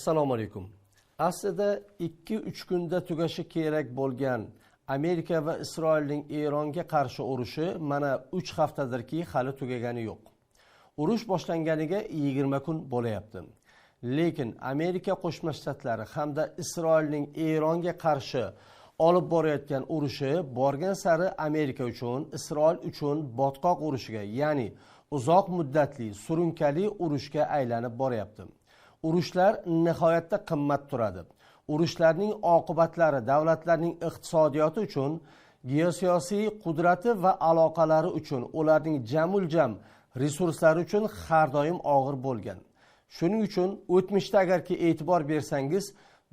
Assalomu alaykum. Aslida 2-3 kunda tugashi kerak bo'lgan Amerika va Isroilning Eronga qarshi urushi mana 3 haftadirki hali tugagani yo'q. Urush boshlanganiga 20 kun bo'layapti. Lekin Amerika Qo'shma Shtatlari hamda Isroilning Eronga qarshi olib borayotgan urushi borgan sari Amerika uchun, Isroil uchun botqoq urushiga, ya'ni uzoq muddatli surunkali urushga aylanib boryapti. Urushlar nihoyatda qimmat turadi. Urushlarning oqibatlari davlatlarning iqtisodiyoti uchun, geosiyosiy qudrati va aloqalari uchun, ularning jamuljam resurslari uchun har doim og'ir bo'lgan. Shuning uchun o'tmishda agarki e'tibor bersangiz,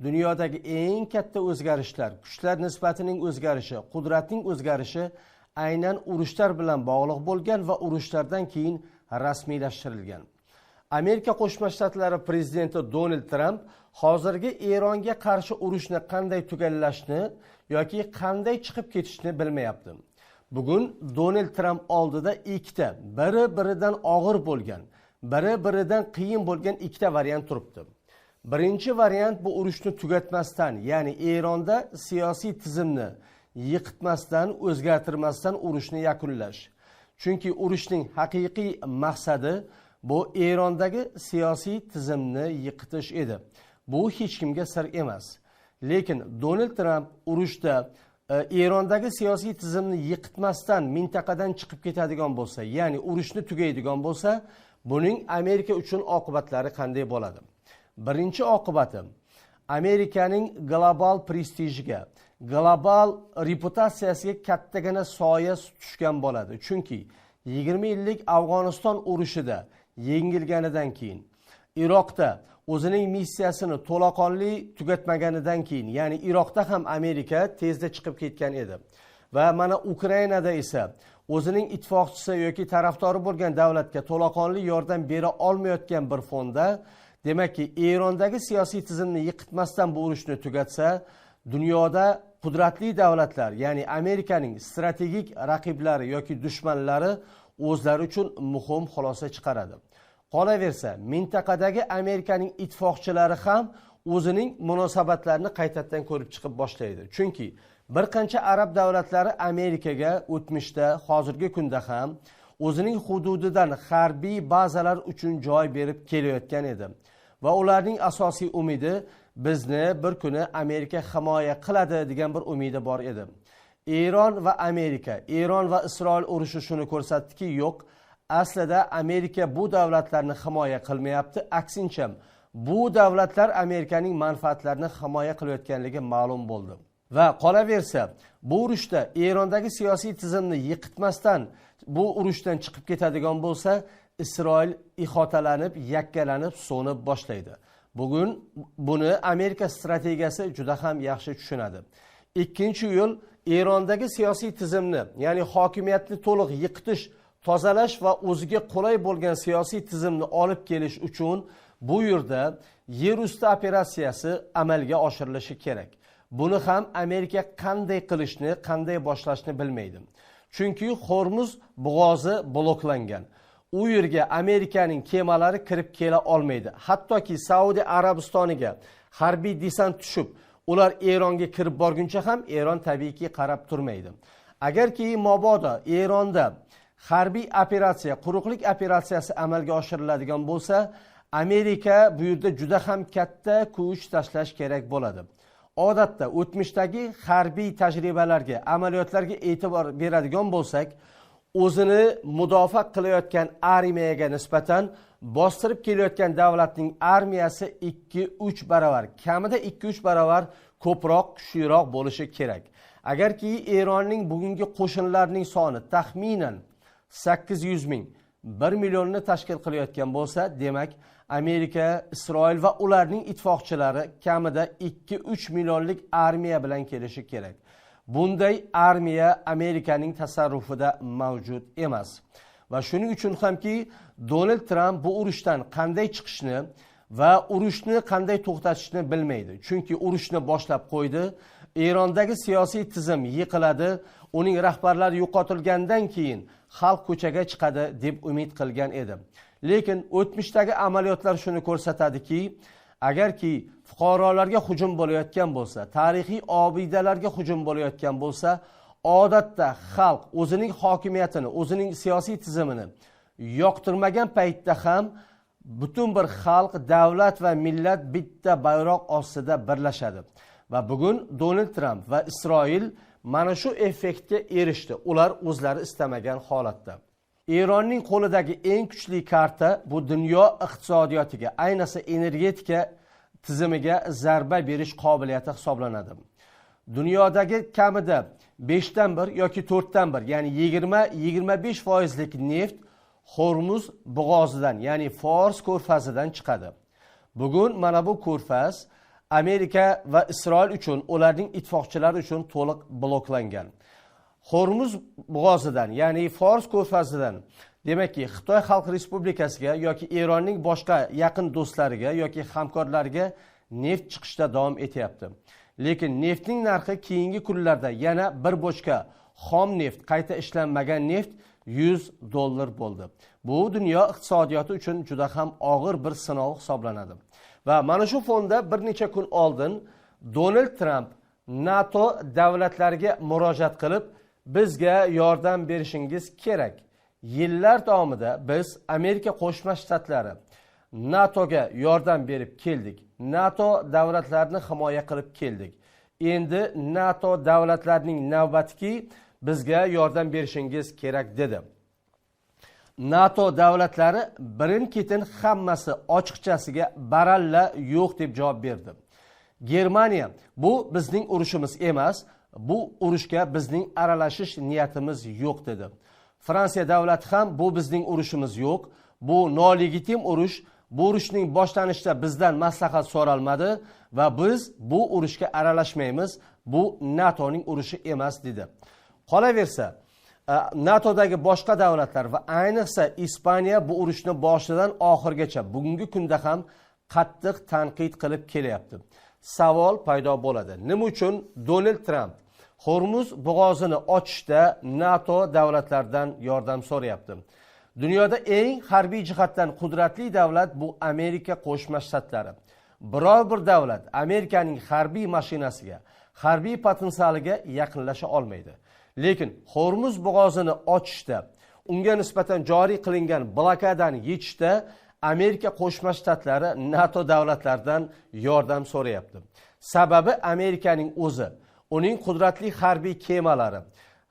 dunyodagi eng katta o'zgarishlar, kuchlar nisbatining o'zgarishi, qudratning o'zgarishi aynan urushlar bilan bog'liq bo'lgan va urushlardan keyin rasmiylashtirilgan. Amerika Qo'shma Shtatlari prezidenti Donald Tramp hozirgi Eronga qarshi urushni qanday tugallashni yoki qanday chiqib ketishni bilmayapti. Bugun Donald Tramp oldida ikkita, biri-biridan og'ir bo'lgan, biri-biridan qiyin bo'lgan ikkita variant turibdi. Birinchi variant bu urushni tugatmasdan, ya'ni Eronda siyosiy tizimni yiqitmasdan, o'zgartirmasdan urushni yakunlash. Chunki urushning haqiqiy maqsadi bu Erondagi siyosiy tizimni yiqitish edi. Bu hech kimga sir emas. Lekin Donald Tramp urushda Erondagi siyosiy tizimni yiqitmasdan mintaqadan chiqib ketadigan bo'lsa, ya'ni urushni tugaydigan bo'lsa, buning Amerika uchun oqibatlari qanday bo'ladi? Birinchi oqibati Amerikaning global prestijiga, global reputatsiyasiga kattagina soya tushgan bo'ladi. Chunki 20 yillik Afg'oniston urushida yengilganidan keyin, Iroqda o'zining missiyasini to'laqonli tugatmaganidan keyin, ya'ni Iroqda ham Amerika tezda chiqib ketgan edi. Va mana Ukrainada esa o'zining ittifoqchisi yoki tarafdori bo'lgan davlatga to'laqonli yordam bera olmayotgan bir fonda, demakki Erondagi siyosiy tizimni yiqitmasdan bu urushni tugatsa, dunyoda qudratli davlatlar, ya'ni Amerikaning strategik raqiblari yoki dushmanlari o'zlari uchun muhim xulosa chiqaradi. Qolaversa, mintaqadagi Amerikaning ittifoqchilari ham o'zining munosabatlarini qaytadan ko'rib chiqib boshlaydi. Chunki bir qancha arab davlatlari Amerikaga o'tmishda, hozirgi kunda ham o'zining hududidan harbiy bazalar uchun joy berib kelayotgan edi. Va ularning asosiy umidi bizni bir kuni Amerika himoya qiladi degan bir umidi bor edi. Eron va Amerika, Eron va Isroil urushi shuni ko'rsatdiki, yo'q, aslida Amerika bu davlatlarni himoya qilmayapti, aksincha bu davlatlar Amerikaning manfaatlarini himoya qilayotganligi ma'lum bo'ldi. Va qolaversa, bu urushda Erondagi siyosiy tizimni yiqitmasdan bu urushdan chiqib ketadigan bo'lsa, Isroil ihotalanib, yakkalanib, so'nib boshlaydi. Bugun buni Amerika strategiyasi juda ham yaxshi tushunadi. Ikkinchi yo'l Erondagi siyosiy tizimni, ya'ni hokimiyatni to'liq yiqitish, tozalash va o'ziga qulay bo'lgan siyosiy tizimni olib kelish uchun bu yerda yer usti operatsiyasi amalga oshirilishi kerak. Buni ham Amerika qanday qilishni, qanday boshlashni bilmaydi. Chunki Hormuz bo'g'ozi bloklangan. U yerga Amerikaning kemalari kirib kela olmaydi. Hattoki Saudiya Arabistoniga harbiy desant tushib, ular Eronga kirib borguncha ham Eron tabiiyki qarab turmaydi. Agarki mabodo Eronda harbiy operatsiya, quruqlik operatsiyasi amalga oshiriladigan bo'lsa, Amerika bu yerda juda ham katta kuch tashlash kerak bo'ladi. Odatda o'tmishdagi harbiy tajribalarga, amaliyotlarga e'tibor beradigan bo'lsak, o'zini mudofaa qilayotgan armiyaga nisbatan bostirib kelayotgan davlatning armiyasi 2-3 barobar, kamida 2-3 barobar ko'proq, kuchliroq bo'lishi kerak. Agarki Eronning bugungi qo'shinlarining soni taxminan 800 ming, 1 millionni tashkil qilayotgan bo'lsa, demak Amerika, Isroil va ularning ittifoqchilari kamida 2-3 millionlik armiya bilan kelishi kerak. Bunday armiya Amerikaning tasarrufida mavjud emas. Va shuning uchun hamki Donald Tramp bu urushdan qanday chiqishni va urushni qanday to'xtatishni bilmaydi. Chunki urushni boshlab qo'ydi. Erondagi siyosiy tizim yiqiladi, uning rahbarlari yo'qotilgandan keyin xalq ko'chaga chiqadi deb umid qilgan edi. Lekin o'tmishdagi amaliyotlar shuni ko'rsatadiki, Agarki fuqarolarga hujum bo'layotgan bo'lsa, tarixiy obidalarga hujum bo'layotgan bo'lsa, odatda xalq o'zining hokimiyatini, o'zining siyosiy tizimini yoqtirmagan paytda ham butun bir xalq, davlat va millat bitta bayroq ostida birlashadi. Va bugun Donald Tramp va Isroil mana shu effektga erishdi. Ular o'zlari istamagan holatda. Eronning qo'lidagi eng kuchli karta bu dunyo iqtisodiyotiga, ayniqsa energetika tizimiga zarba berish qobiliyati hisoblanadi. Dunyodagi kamida 5dan 1 yoki 4dan 1, ya'ni 20-25% neft Hormuz bo'g'ozidan, ya'ni Fors ko'rfazidan chiqadi. Bugun mana bu ko'rfaz Amerika va Isroil uchun, ularning ittifoqchilari uchun to'liq bloklangan. Hormuz bo'g'ozidan, ya'ni Fors ko'rfazidan, demakki, Xitoy Xalq Respublikasiga yoki Eronning boshqa yaqin do'stlariga yoki hamkorlariga neft chiqishda davom etyapti. Lekin neftning narxi keyingi kunlarda yana bir bochka xom neft, qayta ishlanmagan neft $100 bo'ldi. Bu dunyo iqtisodiyoti uchun juda ham og'ir bir sinov hisoblanadi. Va mana shu fonda bir necha kun oldin Donald Tramp NATO davlatlariga murojaat qilib, bizga yordam berishingiz kerak. Yillar davomida biz Amerika Qo'shma Shtatlari NATOga yordam berib keldik. NATO davlatlarini himoya qilib keldik. Endi NATO davlatlarining navbatiki bizga yordam berishingiz kerak dedi. NATO davlatlari birin-ketin hammasi ochiqchasiga baralla yo'q deb javob berdi. Germaniya, bu bizning urushimiz emas, bu urushga bizning aralashish niyatimiz yo'q dedi. Fransiya davlati ham bu bizning urushimiz yo'q, bu nolegitim urush, bu urushning boshlanishida bizdan maslahat so'ralmadi va biz bu urushga aralashmaymiz, bu NATOning urushi emas dedi. Qolaversa, NATOdagi boshqa davlatlar va ayniqsa Ispaniya bu urushni boshidan oxirigacha bugungi kunda ham qattiq tanqid qilib kelyapti. Savol paydo bo'ladi. Nima uchun Donald Tramp Hormuz bo'g'ozini ochishda NATO davlatlaridan yordam so'rayapti? Dunyoda eng harbiy jihatdan qudratli davlat bu Amerika Qo'shma Shtatlari. Biror bir davlat Amerikaning harbiy mashinasiga, harbiy potensialiga yaqinlasha olmaydi. Lekin Hormuz bo'g'ozini ochishda, unga nisbatan joriy qilingan blokadani yechishda Amerika Qo'shma Shtatlari NATO davlatlaridan yordam so'rayapti. Sababi Amerikaning o'zi, uning qudratli harbiy kemalari,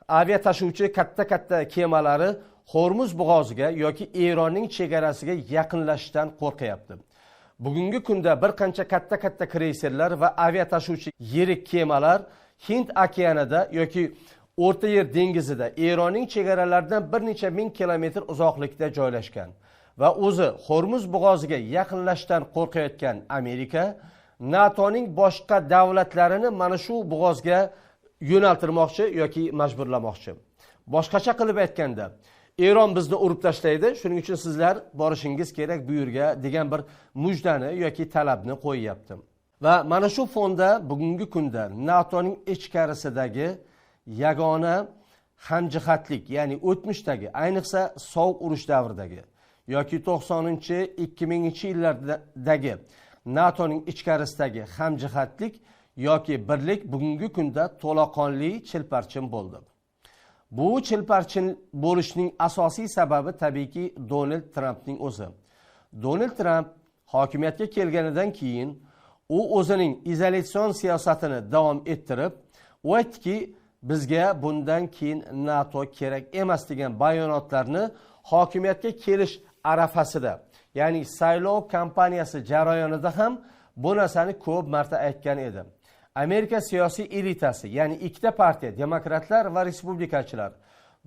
aviatashuvchi katta-katta kemalari Hormuz bo'g'oziga yoki Eronning chegarasiga yaqinlashishdan qo'rqyapti. Bugungi kunda bir qancha katta-katta kreyserlar va aviatashuvchi yirik kemalar Hind okeanida yoki O'rta Yer dengizida Eronning chegaralaridan bir necha ming kilometr uzoqlikda joylashgan va o'zi Hormuz bo'g'oziga yaqinlashishdan qo'rqayotgan Amerika NATOning boshqa davlatlarini mana shu bo'g'ozga yo'naltirmoqchi yoki majburlamoqchi. Boshqacha qilib aytganda, Eron bizni urib tashlaydi, shuning uchun sizlar borishingiz kerak bu yerga degan bir mujdani yoki talabni qo'yyapti. Va mana shu fonda bugungi kunda NATOning ichkarisidagi yagona hamjihatlik, ya'ni o'tmishdagi, ayniqsa sovuq urush davridagi yoki 90-2000 yillardagi NATOning ichkarisidagi hamjihatlik yoki birlik bugungi kunda to'laqonli chilparchin bo'ldi. Bu chilparchin bo'lishning asosiy sababi tabiiyki Donald Trampning o'zi. Donald Tramp hokimiyatga kelganidan keyin u o'zining izolyatsion siyosatini davom ettirib, u aytdiki, bizga bundan keyin NATO kerak emas degan bayonotlarni hokimiyatga kelish arafasida, ya'ni saylov kampaniyasi jarayonida ham bu narsani ko'p marta aytgan edi. Amerika siyosiy elitasi, ya'ni ikkita partiya, demokratlar va respublikachilar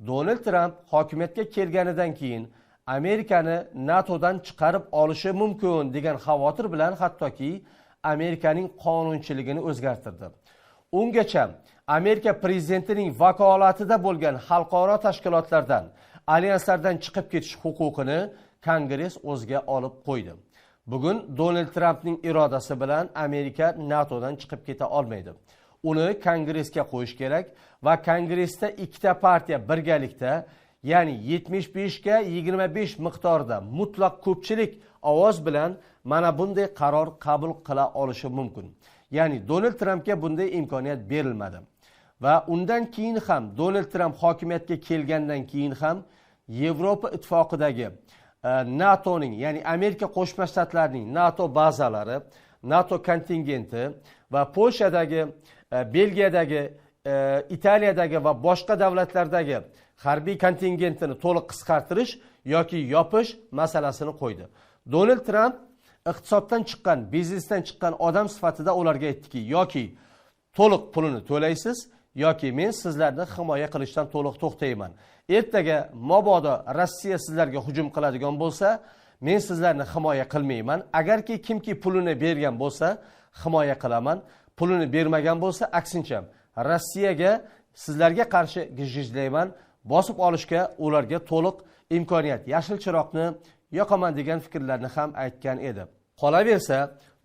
Donald Tramp hokimiyatga kelganidan keyin Amerikani NATOdan chiqarib olishi mumkin degan xavotir bilan hattoki Amerikaning qonunchiligini o'zgartirdi. Ungacha Amerika prezidentining vakolatida bo'lgan xalqaro tashkilotlardan, alyanslardan chiqib ketish huquqini Kongress o'ziga olib qo'ydi. Bugun Donald Trampning irodasi bilan Amerika NATOdan chiqib keta olmaydi. Uni Kongressga qo'yish kerak va Kongressda ikkita partiya birgalikda Ya'ni 75 ga 25 miqdorida mutlaq ko'pchilik ovoz bilan mana bunday qaror qabul qila olishi mumkin. Ya'ni Donald Trampga bunday imkoniyat berilmadi. Va undan keyin ham Donald Tramp hokimiyatga kelgandan keyin ham Yevropa ittifoqidagi NATOning, ya'ni Amerika Qo'shma Shtatlarining NATO bazalari, NATO kontingenti va Polshadagi, Belgiyadagi, Italiyadagi va boshqa davlatlardagi harbiy kontingentini to'liq qisqartirish yoki yopish masalasini qo'ydi. Donald Tramp iqtisoddan chiqqan, biznesdan chiqqan odam sifatida ularga aytdiki, yoki to'liq pulini to'laysiz, yoki men sizlarni himoya qilishdan to'liq to'xtayman. Ertaga mabodo Rossiya sizlarga hujum qiladigan bo'lsa, men sizlarni himoya qilmayman. Agarki kimki pulini bergan bo'lsa, himoya qilaman. Pulini bermagan bo'lsa, aksincha Rossiyaga sizlarga qarshi gijgijlayman, bosib olishga ularga to'liq imkoniyat, yashil chiroqni yoqaman degan fikrlarni ham aytgan edi. Qolaversa,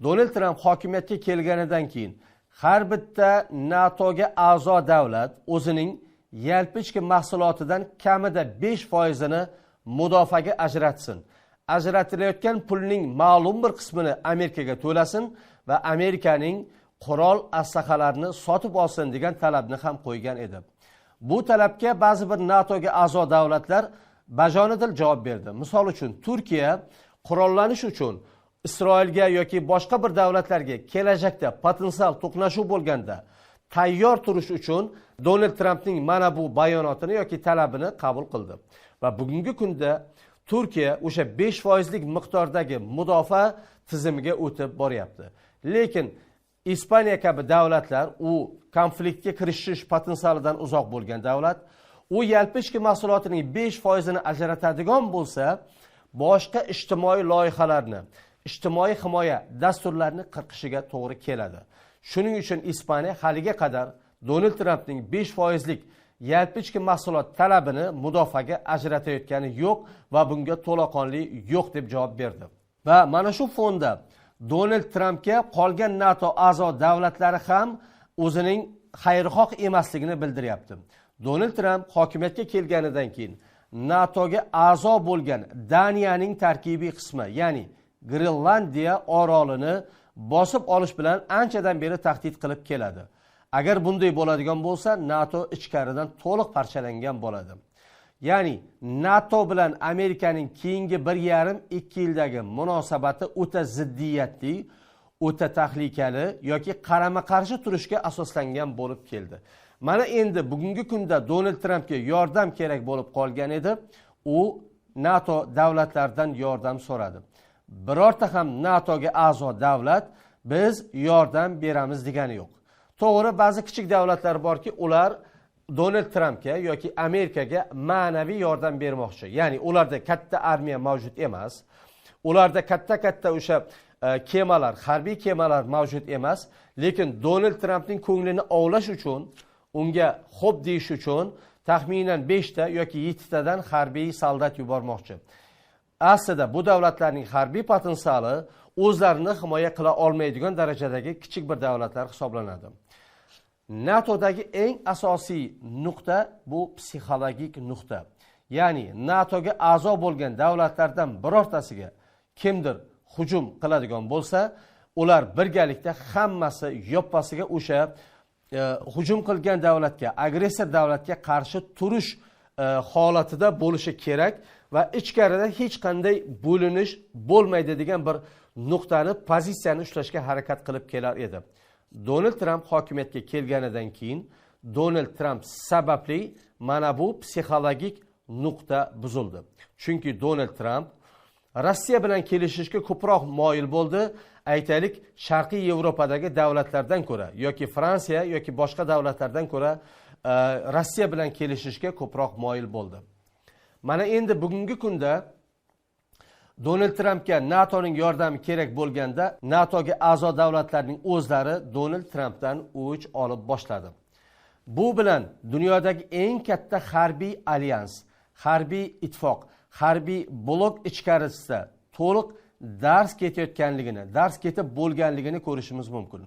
Donald Tramp hokimiyatga kelganidan keyin har bitta NATOga a'zo davlat o'zining yalpi ichki mahsulotidan kamida 5%ni mudofaaga ajratsin. Ajratilayotgan pulning ma'lum bir qismini Amerikaga to'lasin va Amerikaning qurol aslahalarini sotib olsin degan talabni ham qo'ygan edi. Bu talabga ba'zi bir NATOga a'zo davlatlar bajonidil javob berdi. Misol uchun, Turkiya qurollanish uchun Isroilga yoki boshqa bir davlatlarga kelajakda potensial to'qnashuv bo'lganda tayyor turish uchun Donald Trampning mana bu bayonotini yoki talabini qabul qildi. Va bugungi kunda Turkiya o'sha 5%lik miqdordagi mudofaa tizimiga o'tib boryapti. Lekin Ispaniya kabi davlatlar, u konfliktga kirishish potensialidan uzoq bo'lgan davlat, u yalpi ichki mahsulotining 5%ni ajratadigan bo'lsa, boshqa ijtimoiy loyihalarni, ijtimoiy himoya dasturlarini qirqishiga to'g'ri keladi. Shuning uchun Ispaniya haliga qadar Donald Trampning 5%lik yalpi ichki mahsulot talabini mudofaaga ajratayotgani yo'q va bunga to'laqonli yo'q deb javob berdi. Va mana shu fonda Donald Trampga qolgan NATO a'zo davlatlari ham o'zining xayrixoh emasligini bildiryapti. Donald Tramp hokimiyatga kelganidan keyin NATOga a'zo bo'lgan Daniyaning tarkibiy qismi, ya'ni Grenlandiya orolini bosib olish bilan anchadan beri tahdid qilib keladi. Agar bunday bo'ladigan bo'lsa, NATO ichkaridan to'liq parchalangan bo'ladi. Ya'ni NATO bilan Amerikaning keyingi 1,5-2 yildagi munosabati o'ta ziddiyatli, o'ta tahlikali yoki qarama-qarshi turishga asoslangan bo'lib keldi. Mana endi bugungi kunda Donald Trampga yordam kerak bo'lib qolgan edi. U NATO davlatlaridan yordam so'radi. Birorta ham NATOga a'zo davlat biz yordam beramiz degani yo'q. To'g'ri, ba'zi kichik davlatlar borki, ular Donald Trampga yoki Amerikaga ma'naviy yordam bermoqchi. Ya'ni ularda katta armiya mavjud emas. Ularda katta-katta o'sha kemalar, harbiy kemalar mavjud emas, lekin Donald Trampning ko'nglini ovlash uchun, unga xo'p deyish uchun taxminan 5 ta yoki 7 tadan harbiy soldat yubormoqchi. Aslida bu davlatlarning harbiy potensiali o'zlarini himoya qila olmaydigan darajadagi kichik bir davlatlar hisoblanadi. NATOdagi eng asosiy nuqta bu psixologik nuqta. Ya'ni NATOga a'zo bo'lgan davlatlardan birortasiga kimdir hujum qiladigan bo'lsa, ular birgalikda hammasi yoppasiga o'sha hujum qilgan davlatga, agressor davlatga qarshi turish holatida bo'lishi kerak va ichkarida hech qanday bo'linish bo'lmaydi degan bir nuqtani, pozitsiyani ushlashga harakat qilib kelar edi. Donald Tramp hokimiyatga kelganidan keyin Donald Tramp sababli mana bu psixologik nuqta buzildi. Chunki Donald Tramp Rossiya bilan kelishishga ko'proq moyil bo'ldi. Aytaylik, Sharqiy Yevropadagi davlatlardan ko'ra yoki Fransiya yoki boshqa davlatlardan ko'ra Rossiya bilan kelishishga ko'proq moyil bo'ldi. Mana endi bugungi kunda Donald Trampga NATOning yordami kerak bo'lganda NATOga a'zo davlatlarning o'zlari Donald Trampdan o'ch olib boshladi. Bu bilan dunyodagi eng katta harbiy alyans, harbiy ittifoq, harbiy blok ichkarisida to'liq dars ketayotganligini, dars ketib bo'lganligini ko'rishimiz mumkin.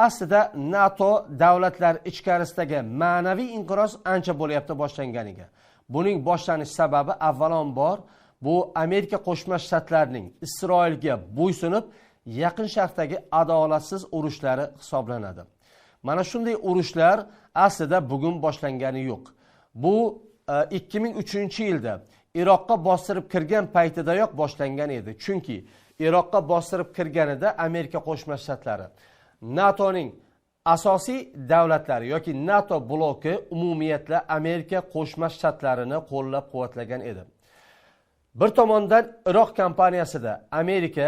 Aslida NATO davlatlar ichkarisidagi ma'naviy inqiroz ancha bo'lyapti boshlanganiga. Buning boshlanish sababi avvalambor bu Amerika Qo'shma Shtatlarining Isroilga bo'ysunib Yaqin Sharqdagi adolatsiz urushlari hisoblanadi. Mana shunday urushlar aslida bugun boshlangani yo'q. Bu 2003-yilda Iroqqa bostirib kirgan paytidayoq boshlangan edi. Chunki Iroqqa bostirib kirganida Amerika Qo'shma Shtatlari NATOning asosiy davlatlari yoki NATO bloki umumiyatla Amerika Qo'shma Shtatlarini qo'llab-quvvatlagan edi. Bir tomondan Iroq kampaniyasida Amerika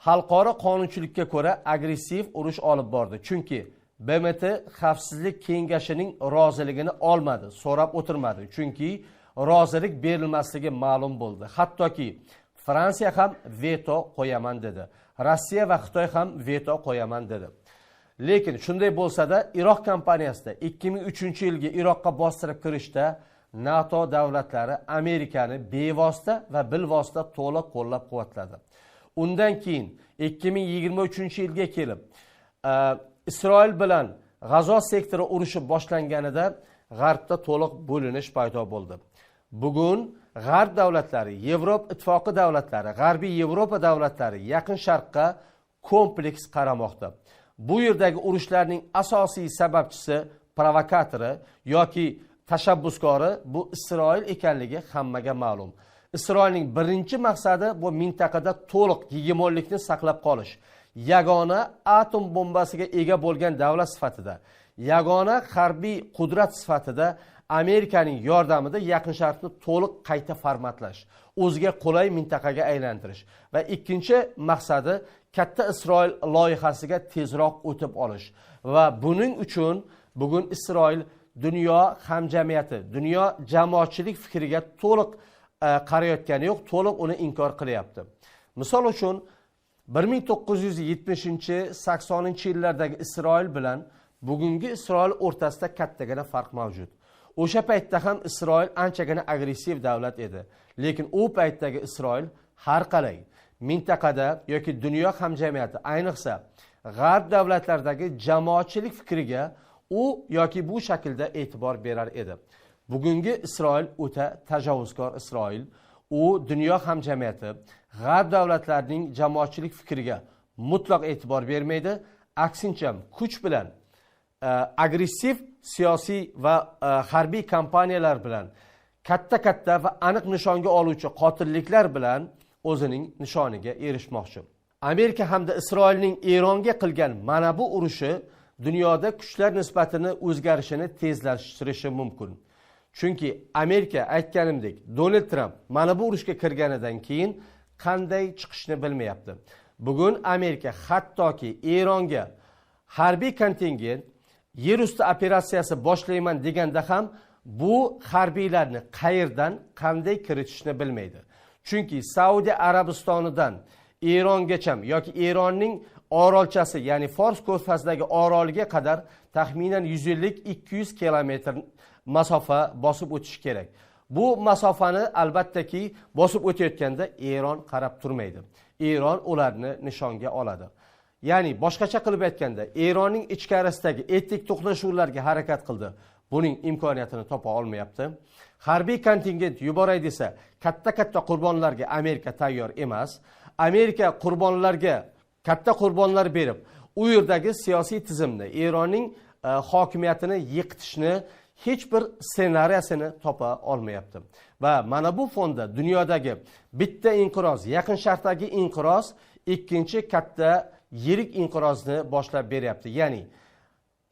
xalqaro qonunchilikka ko'ra agressiv urush olib bordi. Chunki BMT Xavfsizlik Kengashining roziligini olmadi, so'rab o'tirmadi. Chunki rozilik berilmasligi ma'lum bo'ldi. Hattoki Fransiya ham veto qo'yaman dedi. Rossiya va Xitoy ham veto qo'yaman dedi. Lekin shunday bo'lsa-da Iroq kampaniyasida 2003-yilgi Iroqqa bostirib kirishda NATO davlatlari Amerikani bevosita va bilvosita to'liq qo'llab-quvvatladi. Undan keyin 2023-yilga kelib Isroil bilan G'azo sektori urushi boshlanganida G'arbda to'liq bo'linish paydo bo'ldi. Bugun G'arb davlatlari, Yevropa Ittifoqi davlatlari, G'arbiy Yevropa davlatlari Yaqin Sharqqa kompleks qaramoqda. Bu yerdagi urushlarning asosiy sababchisi, provokatori yoki tashabbuskori bu Isroil ekanligi hammaga ma'lum. Isroilning birinchi maqsadi bu mintaqada to'liq gegemonlikni saqlab qolish. Yagona atom bombasiga ega bo'lgan davlat sifatida, yagona harbiy qudrat sifatida Amerikaning yordamida Yaqin Sharqni to'liq qayta formatlash, o'ziga qulay mintaqaga aylantirish va ikkinchi maqsadi katta Isroil loyihasiga tezroq o'tib olish. Va buning uchun bugun Isroil dunyo hamjamiyati, dunyo jamoatchilik fikriga to'liq qarayotgani yo'q, to'liq uni inkor qilyapti. Misol uchun 1970-80-yillardagi Isroil bilan bugungi Isroil o'rtasida kattagina farq mavjud. O'sha paytda ham Isroil anchagina agressiv davlat edi. Lekin u paytdagi Isroil har qalay mintaqada yoki dunyo hamjamiyati, ayniqsa G'arb davlatlaridagi jamoatchilik fikriga u yoki bu shaklda e'tibor berar edi. Bugungi Isroil o'ta tajovuzkor Isroil. U dunyo hamjamiyati, G'arb davlatlarining jamoatchilik fikriga mutlaq e'tibor bermaydi. Aksincha kuch bilan agressiv siyosiy va harbiy kampaniyalar bilan katta-katta va aniq nishonga oluvchi qotilliklar bilan o'zining nishoniga erishmoqchi. Amerika hamda Isroilning Eronga qilgan mana bu urushi dunyoda kuchlar nisbatini o'zgarishini tezlashtirishi mumkin. Chunki Amerika, aytganimdek, Donald Tramp mana bu urushga kirganidan keyin qanday chiqishni bilmayapti. Bugun Amerika hattoki Eronga harbiy kontingent, yer usti operatsiyasi boshlayman deganda ham bu harbiylarni qayerdan qanday kiritishni bilmaydi. Chunki Saudiya Arabistonidan Erongacha yoki Eronning orolchasi, ya'ni Fors ko'rfazidagi oroliga qadar taxminan 150-200 kilometr masofa bosib o'tish kerak. Bu masofani albattaki bosib o'tayotganda Eron qarab turmaydi. Eron ularni nishonga oladi. Ya'ni boshqacha qilib aytganda, Eronning ichkarisidagi etnik to'qnashuvlarga harakat qildi. Buning imkoniyatini topa olmayapti. Harbiy kontingent yuboray desa, katta-katta qurbonlarga Amerika tayyor emas. Amerika qurbonlarga katta qurbonlar berib, u yerdagi siyosiy tizimni, Eronning hokimiyatini yiqitishni hech bir ssenariyasini topa olmayapti. Va mana bu fonda dunyodagi bitta inqiroz, Yaqin Sharqdagi inqiroz ikkinchi katta yirik inqirozni boshlab beryapti. Ya'ni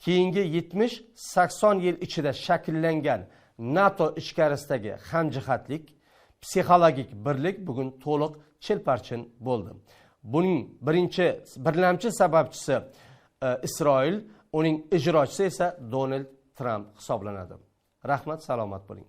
keyingi 70-80 yil ichida shakllangan NATO ichkarisidagi hamjihatlik, psixologik birlik bugun to'liq chilparchin bo'ldi. Buning birlamchi sababchisi Isroil, uning ijrochisi esa Donald Tramp hisoblanadi. Rahmat, salomat bo'ling.